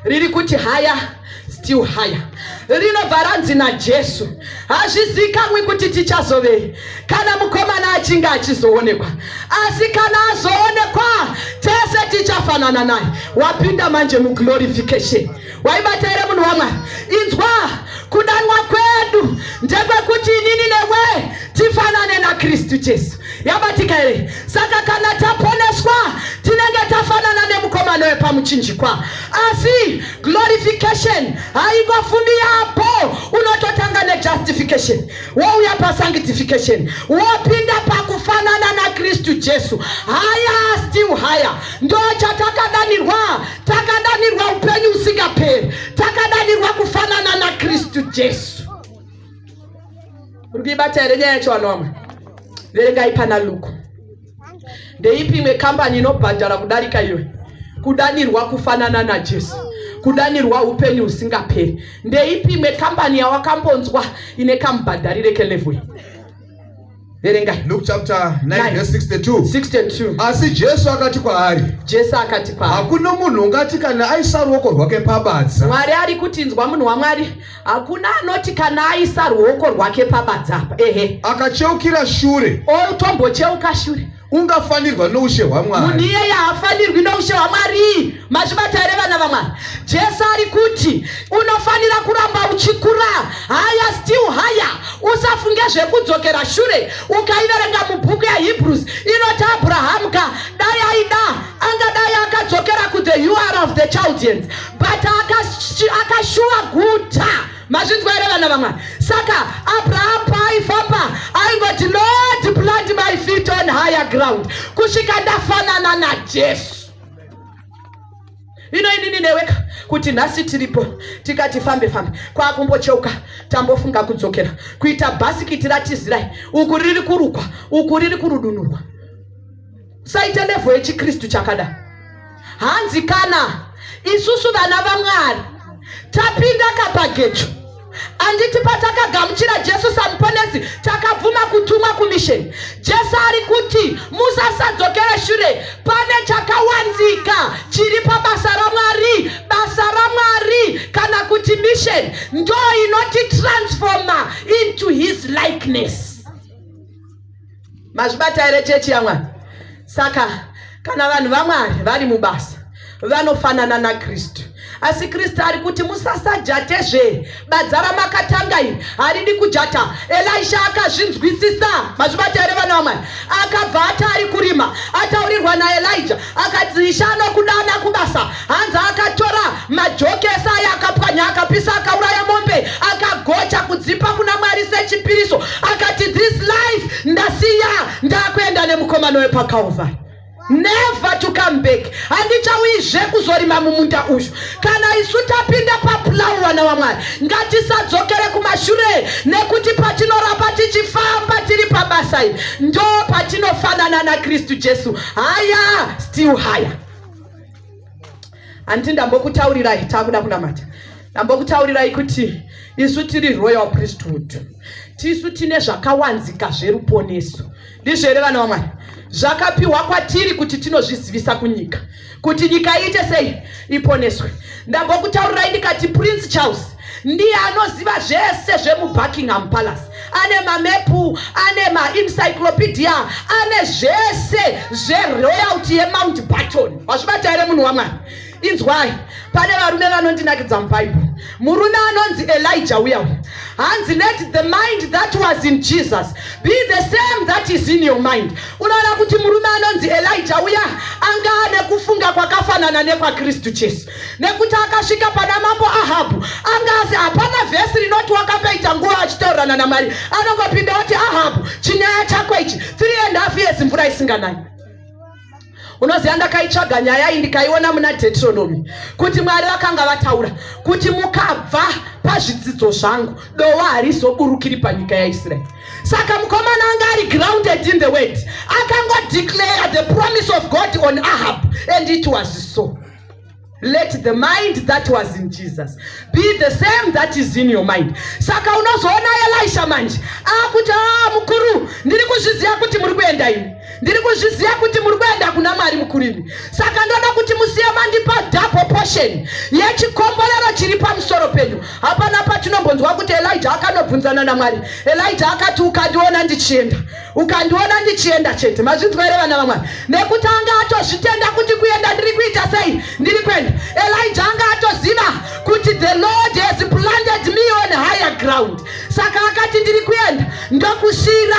riri kuti higher, still higher. Rinobva ranzi naJesu, hazvizikamwi kuti tichazovei kana mukomana achinge achizoonekwa, asi kana azoonekwa tese tichafanana naye. Wapinda manje muglorification. Waibata here, munhu waMwari? Inzwa, kudanwa kwedu ndekwekuti inini newe. Tifanane naKristu Jesu. Yabatika here? Saka kana taponeswa tinenge tafanana nemukomana wepamuchinjikwa. Asi glorification haingofumi yapo, unototanga nejustification, wouya pasanctification, wopinda pakufanana naKristu Jesu. Haya still haya, ndo chatakadanirwa. Takadanirwa upenyu usingaperi, takadanirwa kufanana naKristu Jesu. Uri kuibata here nyaya yacho, vanhu vamwe? Verengai pana Luke. Ndeipi imwe kambani inobhadhara kudarika iwe? Kudanirwa kufanana naJesu, kudanirwa upenyu husingaperi. Ndeipi imwe kambani yawakambonzwa ine kamubhadharire kelevel? Verengai. Luke chapter 9 verse 62. 62. Asi Jesu akati kwaari, Jesu akati kwaari, hakuna munhu ungati kana aisa ruoko rwake pabadza, Mwari ari kutinzwa, munhu waMwari, hakuna anoti kana aisa ruoko rwake pabadza apa, ehe, akacheukira shure, otombocheuka shure, ungafanirwa noushe munhu hwaMwari. Iyeye haafanirwi noushe hwaMwari. Mazvibata here, vana vaMwari? Jesu ari kuti unofanira kuramba uchikura, haya still haya, usafunge zvekudzokera shure. Ukaiverenga mubhuku yaHebrews inoti Abrahamu ka dai aida angadai akadzokera kuthe Ur of the Chaldeans, but akashuwa guta. Mazvinzwa here, vana vamwari? Saka Abrahamu paaifamba aingoti, "Lord, plant my feet on higher ground kusvika ndafanana naJesu." Ino inini neweka kuti nhasi tiripo, tikati fambe fambe, kwakumbocheuka, tambofunga kudzokera, kuita bhasikiti ratizirai, uku riri kurukwa, uku riri kurudunurwa. Saite level yechikristu chakadai. Hanzi kana isusu vana vaMwari tapinda kapagecho, anditi patakagamuchira Jesu samuponesi takabvuma kutumwa kumission? Jesu ari kuti musasadzokere shure, pane chakawanzika chiri pabasa raMwari. Basa raMwari kana kuti mission ndo inoti transforma into his likeness. Mazvibata here, chechi yaMwari? Saka kana vanhu vaMwari vari mubasa vanofanana naKristu. Asi Kristu ari kuti musasajatezve, badza ramakatanga iri haridi kujata. Elisha akazvinzwisisa. Mazvibata here, vana vamwari? Akabva ati ari kurima, ataurirwa naElija, akati, "Isha anokudana kubasa." Hanzi akatora majokesi aya, akapwanya, akapisa, akauraya mombe, akagocha kudzipa kuna Mwari sechipiriso. Akati, "This life ndasiya, ndakuenda nemukomano wepaCalvary, never to come back. Handichauyizve kuzorima mumunda uyu." Kana isu tapinda paplough, vana vamwari, ngatisadzokere kumashure, nekuti patinoramba tichifamba tiri pabasa iri ndo patinofanana naKristu Jesu. Haya still haya. Handiti ndambokutaurirai, taakuda kunamata, ndambokutaurirai kuti isu tiri royal priesthood, tisu tine zvakawanzika zveruponeso. Ndizvo here, vana vamwari? Zvakapiwa kwatiri kuti tinozvizivisa kunyika, kuti nyika iite sei? Iponeswe. Ndambokutaurirai ndikati Prince Charles ndiye anoziva zvese zvemuBuckingham Palace, ane mamepu, ane maencyclopedia, ane zvese zveroyalty yeMountbatten. Wazvibata here, munhu wamwari? Inzwai, pane varume vanondinakidza mubhaibheri. Murume anonzi Elijah uya uya, hanzi, "Let the mind that was in Jesus be the same that is in your mind." Unoona kuti murume anonzi Elijah uya anga ane kufunga kwakafanana nekwaKristu Jesu, nekuti akasvika pana Mambo Ahabhu, anga asi hapana vhesi rinoti wakamboita nguva achitaurirana naMwari. Anongopinda oti, "Ahabhu, chinyaya chako ichi, 3.5 years mvura isinganai." Unoziva, ndakaitsvaga nyaya iyi ndikaiona muna Deuteronomy, kuti Mwari vakanga vataura kuti mukabva pazvidzidzo zvangu, dowa harizoburukiri panyika yaIsraeri. Saka mukomana anga ari grounded in the word, akangodeclare the promise of God on Ahab, and it was so. Let the mind that was in Jesus be the same that is in your mind. Saka unozoona Elisha manje akuti, "A mukuru, ndiri kuzviziva kuti muri kuenda ini, ndiri kuzviziva kuti muri kuenda kuna Mwari mukuru imi. Saka ndoda kuti musiye mandipa double portion yechikomborero chiri pamusoro penyu." Hapana patinombonzwa kuti Elija akanobvunzana naMwari. Elija akati, "Ukandiona ndichienda, ukandiona ndichienda chete." Mazvinzwa here, vana vamwari? Nekuti anga atozvitenda kuti kuenda ndiri kuita sei? Ndiri kuenda. Elija anga atoziva kuti the Lord has planted me on higher ground. Saka akati Akati ndiri kuenda ndokusiyira.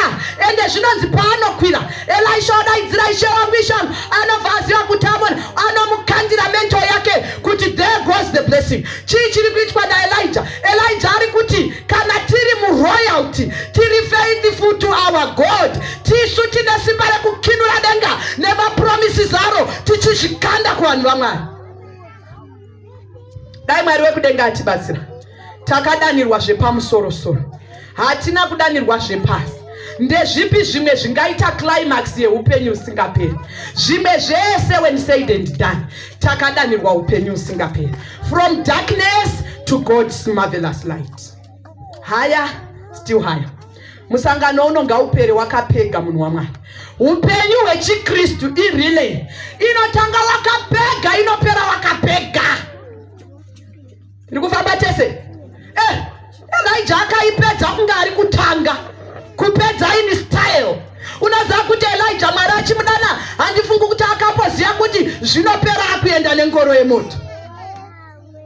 Ende zvinonzi paanokwira Elisha odaidzira ishe wangu ishe wangu, anobva aziva kuti amona, anomukandira mento yake kuti there goes the blessing. Chii chiri kuitwa naElijah? Elijah ari kuti kana tiri muroyalty, tiri faithful to our God, tisu tine simba rekukinura denga nemapromises aro tichizvikanda kuvanhu vaMwari. Dai Mwari wekudenga atibatsira. Takadanirwa zvepamusorosoro, hatina kudanirwa zvepasi. Ndezvipi zvimwe zvingaita climax yeupenyu usingaperi? Zvimwe zvese when said and done, takadanirwa upenyu usingaperi, from darkness to God's marvelous light. Higher, still higher. Musangano uno ngaupere wakapega munhu waMwari. Upenyu hwechiKristu irelay, inotanga wakapega, inopera wakapega. Tiri kufamba tese. Elijah akaipedza kunge ari kutanga kupedza in style. Unoziva kuti Elijah Mwari achimudana, handifungi kuti akamboziva kuti zvinopera akuenda nengoro yemoto.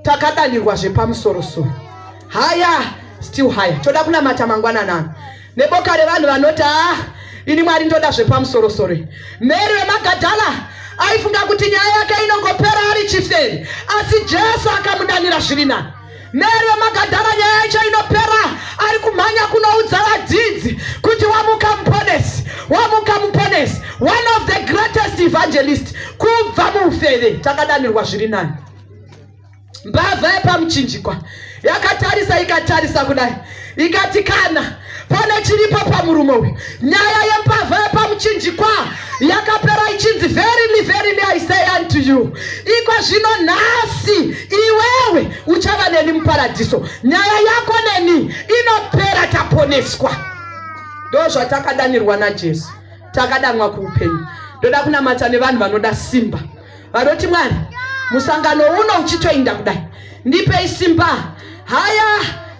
Takadanirwa zvepamusorosoro, haya still higher. Toda kunamata mangwanani ano neboka revanhu vanoti haa, ini Mwari ndoda zvepamusorosoro. Mary weMagadhala aifunga kuti nyaya yake inongopera ari chiferi, asi Jesu akamudanira zviri nani. Mary weMagadhara nyaya yacho inopera ari kumhanya kunoudza vadzidzi kuti wamuka muponesi, wamuka muponesi, one of the greatest evangelist kubva muufeve. Takadanirwa zviri nani. Mbavha yepamuchinjikwa yakatarisa ikatarisa kudai ikati kana pane chiripo pamurume uyu. Nyaya yembavha yepamuchinjikwa yakapera ichinzi verily, verily, I say unto you, iko zvino nhasi iwewe uchava neni muparadhiso. Nyaya yako neni inopera taponeswa. Ndo zvatakadanirwa naJesu, takadanwa kuupenyu. Ndoda kunamata nevanhu vanoda simba, vanoti Mwari, musangano uno uchitoinda kudai, ndipei simba. Haya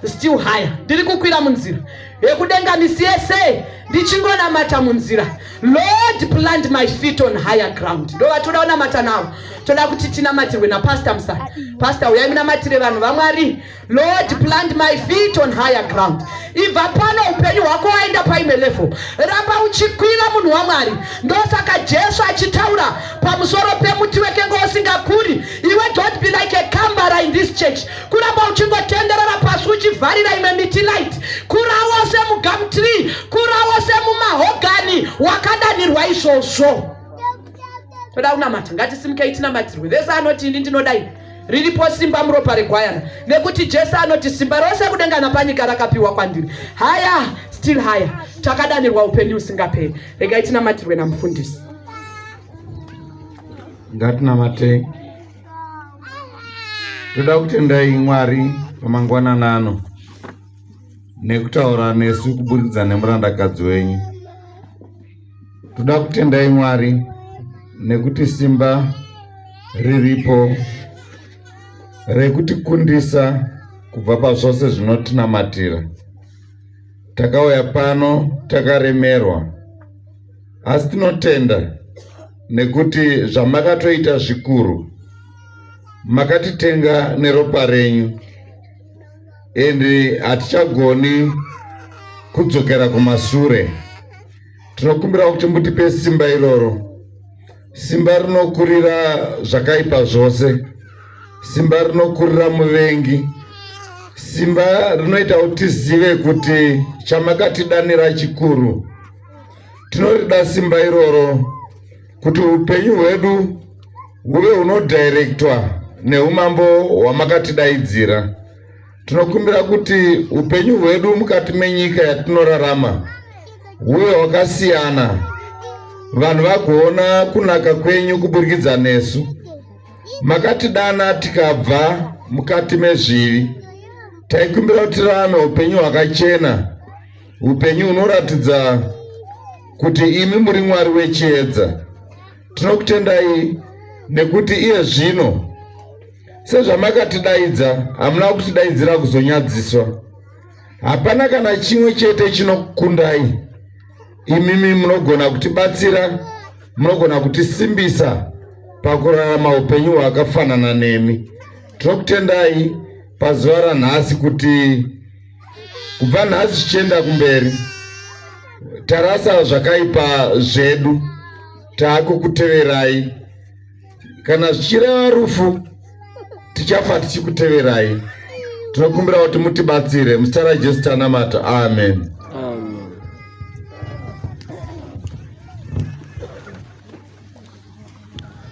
still higher, ndiri kukwira munzira yekudenga misi yese ndichingonamata munzira. Lord, plant my feet on higher ground. Ndova toda kunamata navo. Toda kuti tinamatirwe napastor Musana. Pastor, uyai munamatire vanhu vaMwari. Lord, plant my feet on higher ground. Ibva pano upenyu hwako waenda paimwe level, ramba uchikwira munhu waMwari. Ndosaka Jesu achitaura pamusoro pemuti wekengo usingakuri. Iwe, don't be like a kambara in this church, kuramba uchingotenderera pasi uchivharira imwe miti light. Kurawo semugum tree, kurawo semumahogani, wakadanirwa izvozvo. Toda kunamata, ngatisimukei tinamatirwe. Vese anoti ini ndinodai, riripo simba muropa regwayana, nekuti Jesu anoti simba rose kudenga napanyika rakapiwa kwandiri. Haya still haya, takadanirwa upenyu usingaperi. Regai tinamatirwe namufundisi. Ngatinamatei. Toda kutendai Mwari pamangwanani ano nekutaura nesu kuburikidza nemurandakadzi wenyu. Toda kutendai Mwari nekuti simba riripo rekutikundisa kubva pazvose zvinotinamatira. Takauya pano takaremerwa, asi tinotenda nekuti zvamakatoita zvikuru. Makatitenga neropa renyu, ende hatichagoni kudzokera kumasure. Tinokumbira kuti mutipe simba iroro, simba rinokurira zvakaipa zvose, simba rinokurira muvengi, simba rinoita kuti tizive kuti chamakatidanira chikuru. Tinorida simba iroro kuti upenyu hwedu huve hunodirectwa neumambo hwamakatidaidzira. Tinokumbira kuti upenyu hwedu mukati menyika yatinorarama huve hwakasiyana, vanhu vagoona kunaka kwenyu kuburikidza nesu. Makatidana tikabva mukati mezvivi. Taikumbira kuti tirarame upenyu hwakachena, upenyu hunoratidza kuti imi muri Mwari wechiedza. Tinokutendai nekuti iye zvino sezvamakatidaidza, hamuna kutidaidzira kuzonyadziswa. Hapana kana chimwe chete chinokukundai. Imimi munogona kutibatsira, munogona kutisimbisa pakurarama upenyu hwakafanana nemi. Tinokutendai pazuva ranhasi kuti Kubva nhasi zvichienda kumberi, tarasa zvakaipa zvedu, taakukuteverai. Kana zvichireva rufu, tichafa tichikuteverai. Tinokumbira kuti mutibatsire. Muzita raJesu tanamata. Amen.